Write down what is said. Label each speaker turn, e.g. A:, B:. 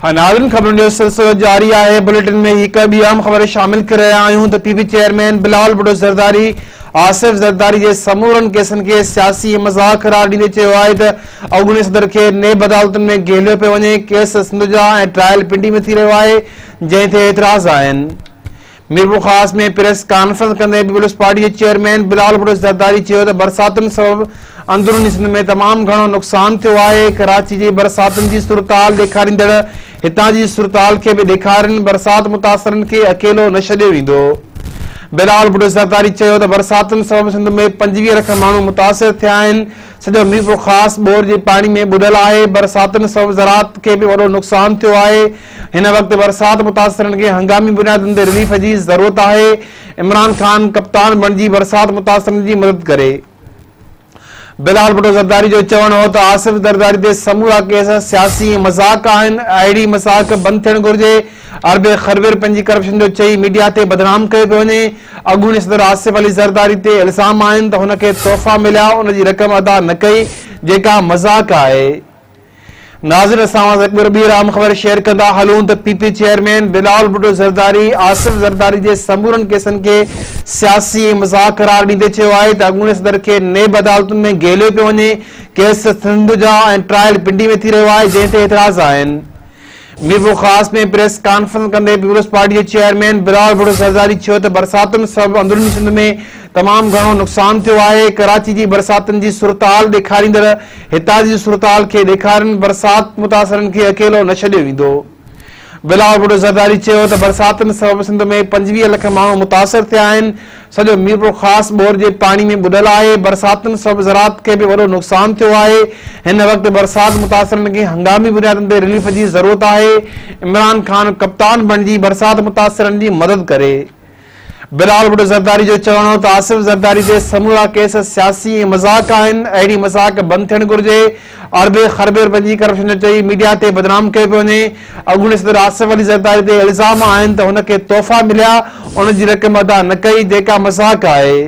A: ناظرين خبرن جو سلسلو جاري آهي بليٽن ۾ هڪ ٻي اهم خبر شامل ڪري رهيا آهيون ته P P chairman Bilawal Bhutto Zardari Asif Zardari جي سمورن ڪيسن کي سياسي مذاق قرار ڏيندي چيو آهي ته اڳوڻي صدر کي نيب عدالتن ۾ گهيليو پيو وڃي ڪيس سنڌ جا ۽ ٽرائل پنڊي ۾ ٿي رهيو آهي جنهن تي اعتراض آهن. ميرپورخاص ۾ پريس ڪانفرنس ڪندي پيپلز پارٽي جي چيئرمين بلاول ڀٽو زرداري چيو ته برساتن سبب اندروني سنڌ ۾ تمام گهڻو نقصان ٿيو آهي، ڪراچي جي برساتن جي صورتحال ڏيکاريندڙ هتان جي صورتحال کي به ڏيکارين، برسات متاثرن کي اڪيلو نه ڇڏيو ويندو. بلاول ڀٽو زرداري چيو ته برساتن سبب سنڌ ۾ 25 لک ماڻهو متاثر ٿيا آهن، سڄو ميرپورخاص ٻور جي پاڻي ۾ ٻڏل آهي، برساتن سبب زراعت کي به وڏو نقصان ٿيو آهي، هن وقت برسات متاثرن کي هنگامي بنيادن تي رليف جي ضرورت آهي، عمران خان ڪپتان بڻجي برسات متاثرن جي مدد ڪري. بلاول ڀٽو زرداري جو چوڻ هو ته آصف زرداري تي سمورا ڪيس سياسي ۽ مذاق آهن، اهڙي مذاق بند ٿيڻ گهرجي، اربين خربين رپين جي ڪرپشن جو چئي ميڊيا تي بدنام ڪيو پيو وڃي، اڳوڻي صدر آصف علي زرداري تي الزام آهن ته هن کي تحفا مليا ان جي رقم ادا نه ڪئي جيڪا مذاق آهي. ناظرين اسان اوهان سان هڪ ڀيرو ٻيهر اهم خبر شيئر ڪندا هلون ته P P chairman Bilawal Bhutto Zardari Asif Zardari جي سمورن ڪيسن کي سياسي ۽ مذاق قرار ڏيندي چيو آهي ته اڳوڻي صدر کي نيب عدالتن ۾ گهيليو پيو وڃي ڪيس سنڌ جا ۽ ٽرائل پنڊي ۾ ٿي رهيو آهي جنهن تي اعتراض آهن. ميرپورخاص ۾ پريس ڪانفرنس ڪندي پيپلز پارٽي جي چيئرمين بلاول ڀٽو زرداري چيو ته برساتن سبب اندروني سنڌ ۾ تمام گهڻو نقصان ٿيو آهي، ڪراچي جي برساتن جي صورتحال ڏيکاريندڙ هتان جي صورتحال کي ڏيکارين، برسات متاثرن کي اڪيلو نه ڇڏيو ويندو. بلاول ڀٽو زرداري چيو ته برساتن سبب سنڌ ۾ 25 لک ماڻهو متاثر ٿيا آهن، سڄو ميرپورخاص ٻور جي پاڻي ۾ ٻڏل آهي، برساتن سبب زراعت کي به وڏو نقصان ٿيو آهي، هن وقت برسات متاثرن کي هنگامي بنيادن تي رليف جي ضرورت آهي، عمران خان ڪپتان بڻجي برسات متاثرن جي مدد ڪري. بلاول ڀٽو زرداري جو چوڻ هو ته آصف زرداري تي سمورا ڪيس سياسي ۽ مذاق آهن، اهڙي مذاق بند ٿيڻ گهرجي، اربين خربين رپين جي ڪرپشن جو چئي ميڊيا تي بدنام ڪيو پيو وڃي، اڳوڻي صدر آصف علي زرداري تي الزام آهن ته هن کي تحفا مليا ان جي رقم ادا نه ڪئي جيڪا مذاق آهي.